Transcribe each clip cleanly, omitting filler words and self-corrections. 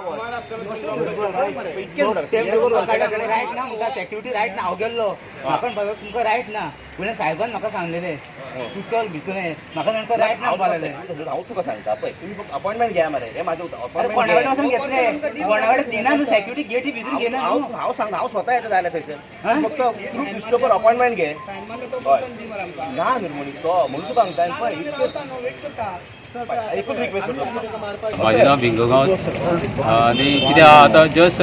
Right ना म्हणटा, security right ना. हांव गेल्लो, म्हाका म्हणपाक तुमकां रायट ना. वयल्यान साहेबान म्हाका सांगलेलें तूं चल भितून ये. म्हाका सांगता रायट ना म्हणपाक लागले. हांव तुका सांगता पळय, तुमी फक्त अपॉइंटमेंट घ्या मरे. हे माझे अरे, कोणा कडेन वचून घेतले? कोणा कडेन दिना न्हू, सेक्युरिटी गेटी भितून घेना हांव न्हू. हांव सांगता, हांव स्वता येता जाल्यार थंयसर. हा? फक्त थ्रू क्रिस्टोफर अपॉइंटमेंट घे. हय, ना न्हू मनीस तो, म्हणून तुका सांगता. पळय, इतकें एकूच रिक्वेस्ट करता. म्हाजें नांव भिंगो गांवस. आनी कितें आहा आतां, जस्ट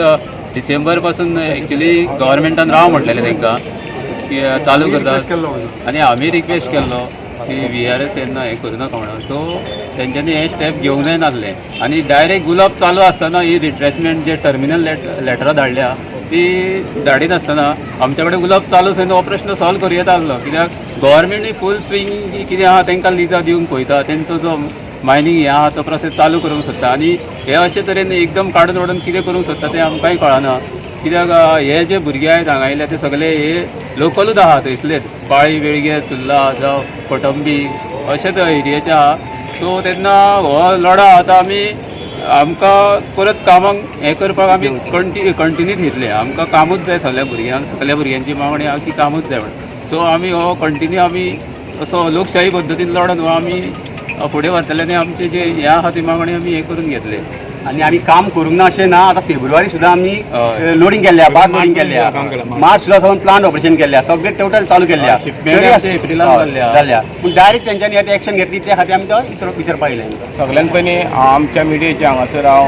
डिसेंबर पासून एक्चुली गव्हर्मेंटान राव म्हटलेलें तांकां की चालू करता आनी आमी रिक्वेस्ट केल्लो की व्ही आर एस तेन्ना हें करूं नाका म्हणून. सो तेंच्यांनी हे स्टेप घेवंक जायनासलें आनी डायरेक्ट गुलाब चालू आसतना ही रिट्रेसमेंट जे टर्मिनल लेटरां धाडल्या ती धाडिनासतना आमच्या कडेन गुलाब चालू आसा हो प्रश्न सॉल्व करूं येता आसलो. कित्याक गव्हर्मेंटूय फूल स्विंग कितें आहा तांकां लिजां दिवंक पळयता, तेंचो जो मायनींग हें आहा तो प्रोसेस चालू करूंक सोदता आनी हे अशे तरेन एकदम काडून उडोवन कितें करूंक सोदता तें आमकांय कळना. कित्याक हे जे भुरगे आहेत हांगा आयल्या ते सगळे हे लोकलूच आहा थंयसलेच, पाळी, वेळगे, सुर्ला जावं कोटंबी अशेच एरियेचे आहा. सो तेन्ना हो लढो आतां आमी आमकां परत कामाक हें करपाक आमी कंटिन्यू घेतलें. आमकां कामूच जाय सगळ्या भुरग्यांक, सगळ्या भुरग्यांची मागणी आहा की कामूच जाय म्हणून. सो आमी हो कंटिन्यू आमी असो लोकशाही पद्दतीन लढोन हो आमी फुडें व्हरतले आनी आमचे जे हें आहा ती मागणी आमी हें करून घेतले. आनी आमी काम करूंक ना अशें ना. आतां फेब्रुवारी सुद्दां आमी लोडींग केल्ल्या, बाद लोडींग केल्ल्या, मार्च सुद्दां सावन प्लांट ऑपरेशन केल्ल्या, सगळे टोटल चालू केल्ल्या. Shipment आमचे एप्रिलान जाल्ल्या. जाल्ल्या, पूण डायरेक्ट तेंच्यांनी आतां एक्शन घेतली, त्या खातीर आमी तो विचारपाक येयले. सगळ्यात पयलीं आमच्या मिडियेचे हांगासर हांव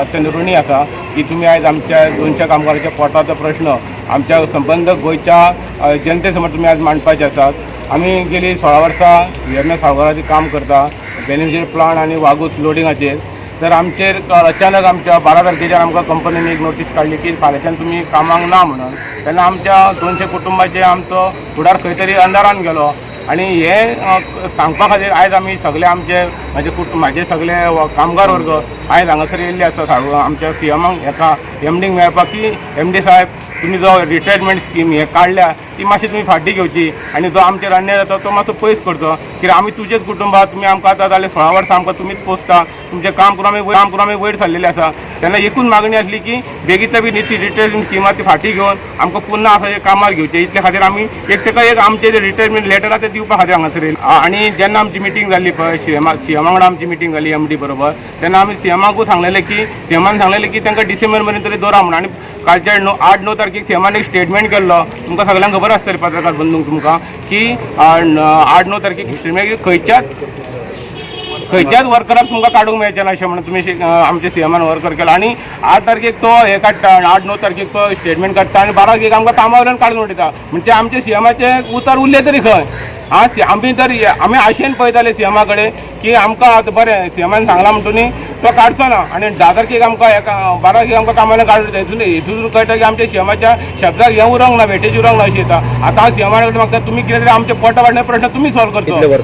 अत्यंत ऋणी आसा की तुमी आयज आमच्या 200 कामगाराच्या पोटाचो प्रश्न आमच्या संबंद गोंयच्या जनते समोर तुमी आयज मांडपाचे आसात. आमी गेली 16 वर्सां व्ही एम एस सावगाराचेर काम करता, बेनिफिशियल प्लांट आनी वागूस लोडिंगाचेर. तर आमचेर अचानक आमच्या 12 तारखेच्यान आमकां कंपनीन एक नोटीस काडली की फाल्यांच्यान तुमी कामाक ना म्हणून. तेन्ना आमच्या 200 कुटुंबाचे आमचो फुडार खंय तरी अंधारान गेलो आनी हे सांगपा खातीर आयज आमी सगळे आमचे म्हाजे कुटुंब, म्हाजे सगळे कामगार वर्ग आयज हांगासर येयल्ले आसा आमच्या सीएमाक हेका एमडीक मेळपाक की एमडी साहेब, तुमी जो रिटायरमेंट स्कीम हे काडल्या ती मातशी तुमी फाटीं घेवची आनी जो आमचेर अन्याय जाता तो मातसो पयस करचो. कित्याक आमी तुजेच कुटुंबात, तुमी आमकां आतां जाले 16 वर्सां आमकां तुमीच पोसता. तुमचें काम करून आमी, काम करून आमी वयर सरलेले आसा. तेन्ना एकूच मागणी आसली की बेगीच्या बेगीन ती रिटायरमेंट स्कीम आहा ती फाटीं घेवन आमकां पुन्हा आसा हे कामार घेवचें. इतले खातीर आमी एक ताका एक आमचे जे रिटायरमेंट लेटर आहा ते दिवपा खातीर हांगासर येयले. आनी जेन्ना आमची मिटींग जाल्ली पळय सीएमा सीएमा वांगडा आमची मिटींग जाली एमडी बरोबर, तेन्ना आमी सीएमाकूय सांगलेलें की सीएमान सांगलेलें की तांकां डिसेंबर मेरेन तरी दवरा म्हणून. आनी कालच्या णव, 8-9 तारखेक सीएमान एक स्टेटमेंट केल्लो, तुमकां सगळ्यांक खबर आसतली पत्रकार बंधूंक तुमकां की 8-9 तारखेक स्टेटमेंट खंयच्याच खंयच्याच वर्कराक तुमकां काडूंक मेळचें ना अशें म्हणून तुमी आमच्या सीएमान वर्कर केला. आनी 8 तारखेक तो हे काडटा, 8-9 तारखेक तो स्टेटमेंट काडटा आनी 12 तारखेक आमकां कामा वयल्यान काडून उडयता. म्हणजे आमच्या सीएमाचें उतर उरलें तरी खंय? आं, आमी तर आमी आशेन पळयताले सीएमा कडेन की आमकां आतां बरें सीएमान सांगलां म्हणटून तो काडचो ना आनी 10 तारखेक आमकां एका 12 तारखेक आमकां कामावयल्यान काडून उडयता. हितून हितून कळटा की आमच्या सीएमाच्या शब्दाक हें उरोंक ना, वेटेज उरोंक ना अशें येता. आतां हांव सीएमा कडेन मागता, तुमी कितें तरी आमच्या पोटा वाडण्या प्रश्न तुमी सॉल्व करचो.